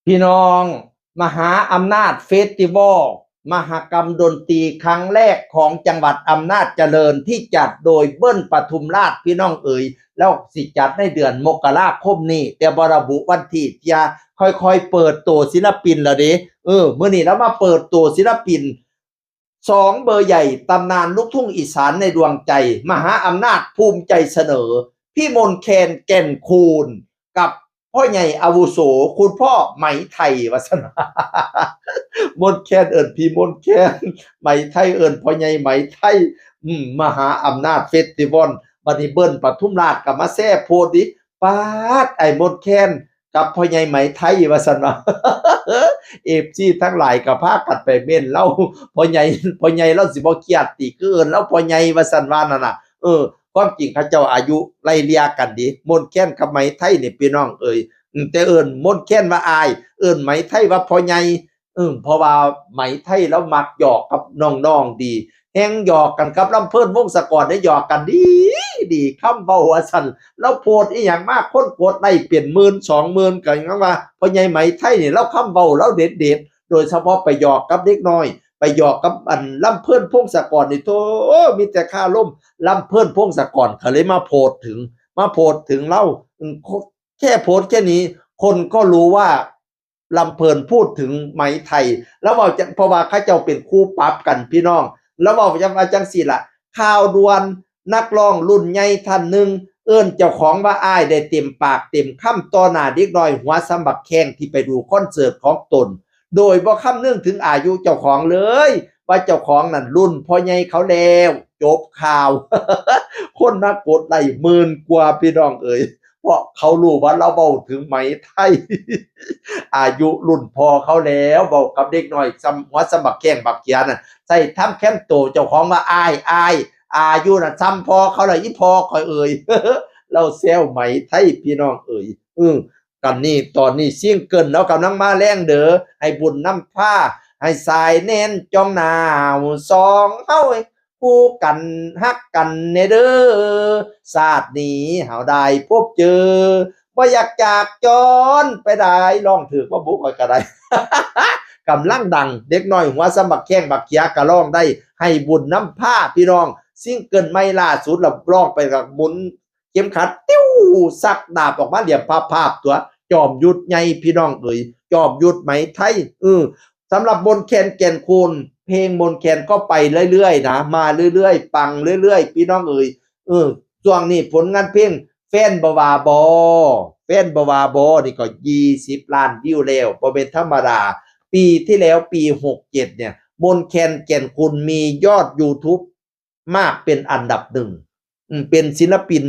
ພີ່ນ້ອງ, ມະຫາອຳນາດເຟສຕິວອລ ມະຫະກຳດົນຕີຄັ້ງແລກຂອງຈັງຫວັດອຳນາດຈະເລີນ ທີ່ຈັດໂດຍເບິ້ນປະທຸມລາດ ພີ່ນ້ອງເອີຍ. ແລ້ວຊິຈັດໃນເດືອນມົກກະລາຄົມນີ້ ແຕ່ບໍ່ລະບຸວັນທີເທື່ອ. ຄ່ອຍໆເປີດໂຕສິລະປິນແລ້ວເດ້. ເອີ ມື້ນີ້ລາວມາເປີດໂຕສິລະປິນ ສອງເບີໃຫຍ່ ຕຳນານລູກທຸ່ງອີສານໃນດວງໃຈ ມະຫາອຳນາດພູມໃຈສະເໜີ ພີ່ມົນແຄນ ແກ່ນຄູນ ກັບພໍ່ໃຫຍ່ອາວຸໂສ ຄຸນພໍ່ໄໝໄທ ວ່າຊັ້ນ. ມົນແຄນເອີ້ນພີ່ມົນແຄນ ໄໝໄທເອີ້ນພໍ່ໃຫຍ່ໄໝໄທ. ອືມ ມະຫາອຳນາດເຟສຕິວອນ ບັດນີ້ເບິ້ນປະທຸມລາດກໍມາແຊໂພດອີກ. ປາດ ອ້າຍມົນແຄນ ກັບພໍ່ໃຫຍ່ໄໝໄທ ວ່າຊັ້ນວ່າ. ເອັຟຊີທັງຫຼາຍກໍພາກັນໄປເມັ້ນລາວ ພໍ່ໃຫຍ່ ພໍ່ໃຫຍ່ລາວຊິບໍ່ຄຽດຕິ ຄືເອີ້ນລາວພໍ່ໃຫຍ່ ວ່າຊັ້ນວ່ານັ້ນນະ. ເອີ ຄວາມຈິງເຂົາເຈົ້າອາຍຸໄລ່ເລ່ຍກັນເດ້ ມົນແຄນກັບໄໝໄທນີ້ ພີ່ນ້ອງເອີຍ. ອືມ ແຕ່ເອີ້ນມົນແຄນວ່າອ້າຍ ເອີ້ນໄໝໄທວ່າພໍ່ໃຫຍ່. ເອີ ເພາະວ່າໄໝໄທລາວມັກຫຍອກກັບນ້ອງໆດີ ແຮ່ງຫຍອກກັນກັບລຳເພີນ ວົງສະກອນ ໄດ້ຫຍອກກັນດີໆ ຄຳເວົ້າວ່າຊັ້ນ. ລາວໂພດອີ່ຫຍັງມາ ຄົນກົດໄລ້ເປັນໝື່ນສອງໝື່ນ ກໍຍັງວ່າພໍ່ໃຫຍ່ໄໝໄທນີ້ ລາວຄຳເວົ້າລາວເດັດໆ ໂດຍສະເພາະໄປຫຍອກກັບເດັກນ້ອຍ ໄປຫຍອກກັບອັນລຳເພີນ ພົງສະກອນນີ້ ໂທ້ ມີແຕ່ຄາລົມ. ລຳເພີນ ພົງສະກອນ ກໍເລີຍມາໂພດເຖິງ ມາໂພດເຖິງລາວ. ແຄ່ໂພດແຄ່ນີ້ ຄົນກໍຮູ້ວ່າ ລຳເພີນ ພູດເຖິງໄໝໄທ ລາວເວົ້າຈັ່ງ ເພາະວ່າເຂົາເຈົ້າເປັນຄູ່ປັບກັນ ພີ່ນ້ອງ. ລາວເວົ້າຈັ່ງ ວ່າຈັ່ງຊີ້ລະ ຂ່າວດ່ວນ ນັກຮ້ອງລຸ້ນໃຫຍ່ທ່ານໜຶ່ງ ເອີ້ນເຈົ້າຂອງວ່າອ້າຍ ໄດ້ເຕັມປາກເຕັມຄຳຕໍ່ໜ້າເດັກນ້ອຍຫົວສ່ຳບັກແຂ້ງ ທີ່ໄປດູຄອນເສີດຂອງຕົນ ໂດຍບໍ່ຄຳນຶງເຖິງອາຍຸເຈົ້າຂອງເລີຍ ວ່າເຈົ້າຂອງນັ້ນລຸ້ນພໍ່ໃຫຍ່ເຂົາແລ້ວ. ຈົບຂ່າວ. ຄົນມາກົດໄລ້ໝື່ນກວ່າ ພີ່ນ້ອງເອີຍ. ເພາະເຂົາຮູ້ວ່າລາວເວົ້າເຖິງໄໝໄທ ອາຍຸລຸ້ນພໍ່ເຂົາແລ້ວ ເວົ້າກັບເດັກນ້ອຍສ່ຳ ຫົວສ່ຳບັກແຂ້ງບັກເຂຍນັ້ນ ໃສ່ທຳແຄມໂຕເຈົ້າຂອງວ່າອ້າຍ ອ້າຍ ອາຍຸນະສ່ຳພໍ່ເຂົາແລ້ວ ອີ່ພໍ່ຂ້ອຍເອີຍ. ລາວແຊວໄໝໄທ ພີ່ນ້ອງເອີຍ. ອື ກັນນີ້ ຕອນນີ້ຊິງເກີນລາວກຳລັງມາແຮງເດີ ໃຫ້ບຸນນຳພາ ໃຫ້ສາຍແໜ້ນຈ້ອງໜາວ ສອງເຮົາ ຄູ່ກັນຮັກກັນແດ່ເດີ ຊາດນີ້ເຮົາໄດ້ພົບເຈີ ບໍ່ຢາກຈາກຈອນໄປໄດ້. ຮ້ອງຖືກບໍ່ບຸ ຂ້ອຍກໍໄດ້ ກຳລັງດັງ ເດັກນ້ອຍຫົວສ່ຳບັກແຂ້ງບັກເຂຍກໍຮ້ອງໄດ້ ໃຫ້ບຸນນຳພາ ພີ່ນ້ອງ. ຊິງເກີນໃໝ່ລ່າສຸດລະ ຮ້ອງໄປກໍໝຸນເຂັມຂັດ ຕິວ ຊັກດາບອອກມາຫຼຽມພາບໆຕົວະ ຈອມຍຸດໃຫຍ່ ພີ່ນ້ອງເອີຍ ຈອມຍຸດໄໝໄທ. ເອີ ສຳລັບມົນແຄນ ແກ່ນຄູນ ເພງມົນແຄນກໍໄປເລື້ອຍໆນະ ມາເລື້ອຍໆ ປັງເລື້ອຍໆ ພີ່ນ້ອງເອີຍ. ເອີ ຊ່ວງນີ້ຜົນງານເພງ ແຟນບໍ່ວ່າບໍ່ ແຟນບໍ່ວ່າບໍ່ນີ້ກໍ ຊາວຫ້າ ລ້ານວິວແລ້ວ ບໍ່ແມ່ນທຳມະດາ. ປີທີ່ແລ້ວ ປີຫົກເຈັດເນີ້ຍ ມົນແຄນ ແກ່ນຄູນ ມີຍອດຢູທູບ ມາກເປັນອັນດັບໜຶ່ງ ເປັນສິນລະປິນ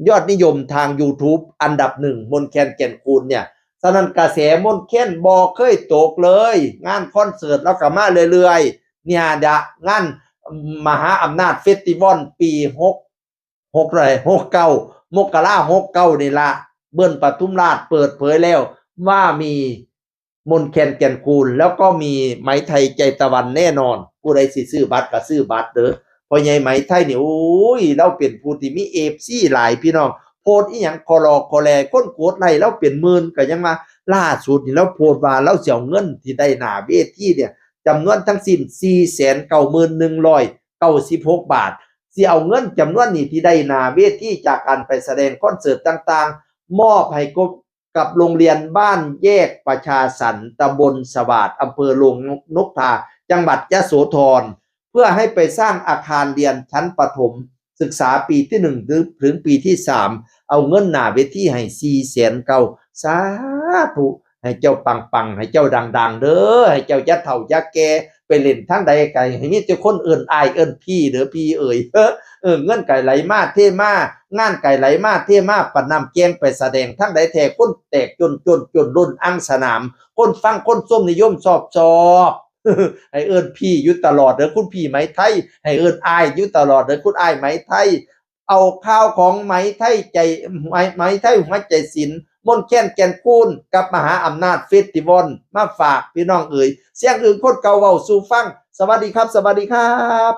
ຍອດນິຍົມທາງຢູທູບອັນດັບໜຶ່ງ ມົນແຄນ ແກ່ນຄູນ ເນີ້ຍ. ສະນັ້ນກະແສມົນແຄນບໍ່ເຄີຍຕົກເລີຍ ງານຄອນເສີດລາວກໍມາເລື້ອຍໆ ເນີ້ຍດະ ງານມະຫາອຳນາດເຟສຕິວອນປີ ຫົກ ຫົກເທົ່າໃດ ຫົກເກົ້າ ມົກກະລາ ຫົກເກົ້ານີ້ລະ ເບິ້ນປະທຸມລາດເປີດເຜີຍແລ້ວວ່າມີ ມົນແຄນ ແກ່ນຄູນ ແລ້ວກໍມີໄໝໄທ ໃຈຕະວັນແນ່ນອນ. ຜູ້ໃດຊິຊື້ບັດກໍຊື້ບັດເດີ ພໍ່ໃຫຍ່ໄໝໄທນີ້ ໂອ້ຍ ລາວເປັນຜູ້ທີ່ມີເອັຟຊີຫຼາຍ ພີ່ນ້ອງ. ໂພດອີ່ຫຍັງຄໍລໍຄໍແລ ຄົນກົດໄລ້ລາວເປັນໝື່ນ ກໍຍັງວ່າ ລ່າສຸດນີ້ລາວໂພດວ່າລາວຊິເອົາເງິນທີ່ໄດ້ໜ້າເວທີເນີ້ຍ ຈຳນວນທັງສິ້ນ ສີ່ແສນເກົ້າໝື່ນໜຶ່ງຮ້ອຍເກົ້າສິບຫົກບາດ ຊິເອົາເງິນຈຳນວນນີ້ທີ່ໄດ້ໜ້າເວທີຈາກການໄປສະແດງຄອນເສີດຕ່າງໆ ມອບໃຫ້ກັບ ກັບໂຮງຮຽນບ້ານແຍກປະຊາສັນ ຕຳບົນສະຫວາດ ອຳເພີໂລງນົກທາ ຈັງຫວັດຍະໂສທອນ ເພື່ອໃຫ້ໄປສ້າງອາຄານຮຽນຊັ້ນປະຖົມສຶກສາປີທີໜຶ່ງ ເຖິງປີທີສາມ ເອົາເງິນໜ້າເວທີໃຫ້ສີ່ແສນເກົ້າ. ສາທຸ ໃຫ້ເຈົ້າປັງໆ ໃຫ້ເຈົ້າດັງໆເດີ ໃຫ້ເຈົ້າຢ່າເຖົ້າຢ່າແກ່ ໄປຫຼິ້ນທາງໃດກໍໃຫ້ມີແຕ່ຄົນເອີ້ນອ້າຍເອີ້ນພີ່ເດີ ພີ່ເອີຍ. ເອີ ເງິນກໍໄຫຼມາເທມາ ງານກໍໄຫຼມາເທມາ ປານນ້ຳແກ່ງ ໄປສະແດງທາງໃດແທ້ ຄົນແຕກຈົນ ຈົນ ຈົນລົ້ນອັ່ງສະໜາມ ຄົນຟັງຄົນຊົມນິຍົມຊອບໆ. ໃຫ້ເອີ້ນພີ່ຢູ່ຕະຫຼອດເດີ ຄຸນພີ່ໄໝໄທ ໃຫ້ເອີ້ນອ້າຍຢູ່ຕະຫຼອດເດີ ຄຸນອ້າຍໄໝໄທ. ເອົາຂ່າວຂອງໄໝໄທໃຈ ໄໝ ໄໝໄທຫົວໃຈສິນ ມົນແຄນ ແກ່ນຄູນ ກັບມະຫາອຳນາດເຟສຕິວອນ ມາຝາກ ພີ່ນ້ອງເອີຍ. ສຽງອຶ່ງຄົນເກົ່າເວົ້າສູ່ຟັງ. ສະຫວັດດີຄັບ ສະຫວັດດີຄັບ.